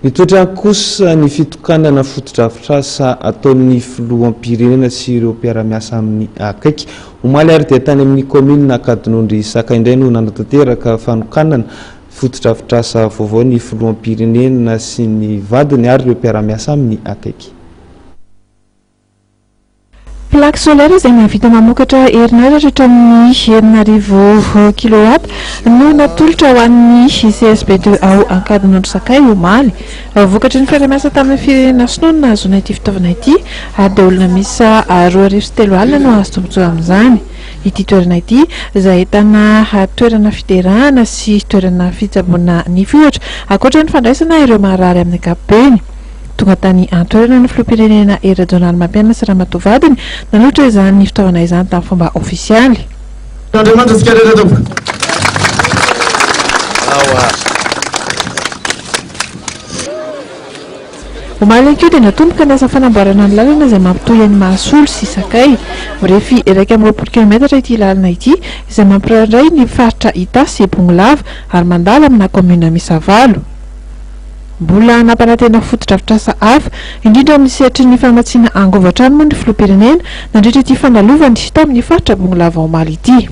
Nitoetra kosa ny fitokanana fotodrafitrasa ataon'ny filoham-pirenena sy ireo mpiara-miasa aminy akaiky. Omaly ary dia tany amin'ny kaominina Ankadinondry Isaka indray no nanatanteraka fanokanana fotodrafitrasa vaovao ny filoham-pirenena sy ny vadiny ary ireo mpiara-miasa aminy akaiky. Plaque solaire izay mahavita mamokatra herinaratra hatramin'ny 6000 kilowatt no natolotra ho an'ny CSB deux ao Ankadinondry Sakay omaly. Vokatry ny fiaraha-miasa tamin'ny firenena sinoa no nahazoana ity fitaovana ity ary dia olona miisa 320 no hahazo tombontsoa amin'izany. Ity toerana ity izay ahitana toerana fiterahana sy toerana fitsaboana nify ohatra, ankoatra ny fandraisana ireo marary amin'ny ankapobeny. Tonga tany an-toerana ny filoham-pirenena Hery Rajaonarimampianina sy ramatoa vadiny nanolotra izany fitaovana izany tamin'ny fomba ofisialy. Andriamanitra antsika rehetra tompoko. Omaly ihany koa dia natomboka ny asa fanamboarana ny lalana izay mampitohy an'i Mahasolo sy Sakay. Mirefy 21 kilometatra ity lalana ity izay mampirairay ny faritra Itasy sy Bongolava ary mandalo amina kaominina miisa valo. Mbola nampanantena fotodrafitrasa hafa, indrindra amin'ny sehatry ny famatsiana angovo hatrany moa ny filoham-pirenena nandritra ity fandalovany tao amin'ny faritra Bongolava omaly ity.